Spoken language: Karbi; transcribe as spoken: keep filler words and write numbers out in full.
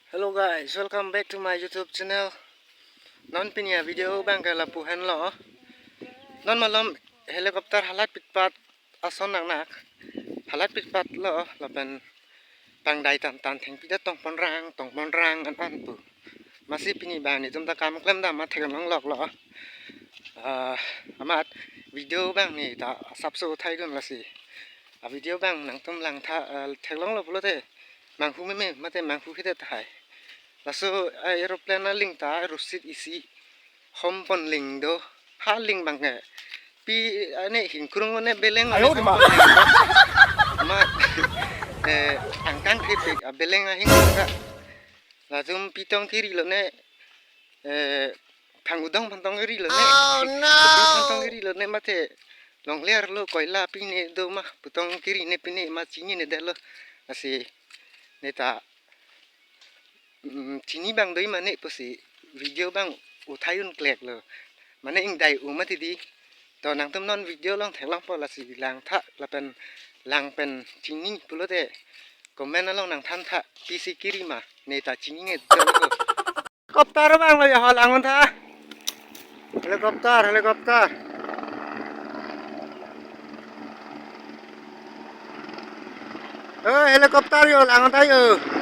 Hello guys, welcome back to my YouTube channel. Non pini a-video abang ke lapu henlo. Non malom helicopter halat pitpat ason nangnak. Halat pitpatlo, lapen pangdai tan tan thengpi ta tongpon rang, tongpon rang an an pu. Amatsi pini abang netum ta kam klem dam athek longloklo. Ah, amat video abang ne ta sapso uthai dun lasi. A-video abang nangtum langtha, ah, theklonglo pulote manghu meme, mate manghu kete tahai. Laso, ah, aeroplane aling ta rusit isi hompon ling do. Ha ling abang ke pi, ah, ne hingkrung ne beleng Ayo, ne di ma. Hompon ling do. Ma, eh, angkang kripik, ah, beleng ahing ka. Latum pi tong kiri lo ne, eh, phang udong phan tong kiri lo ne. Oh, no! Pi phan tong kiri lo ne mate longler lo koila pine do ma, pu tong kiri ne pine ma chinine detlo. Lasi ne ta, mm, chini abang do-i mane pusi video abang uthai un kleklo. Mane ingdai u mati di. To nangtum non video along theklongpo lasi langtha lapen lang pen chini pulote comment along nangthan tha pisi kiri ma ne ta chinine detlo. Helicopter abang lo ya ho lang un tha. Helicopter, helicopter. Oh, helicopter yo lang un tha yo.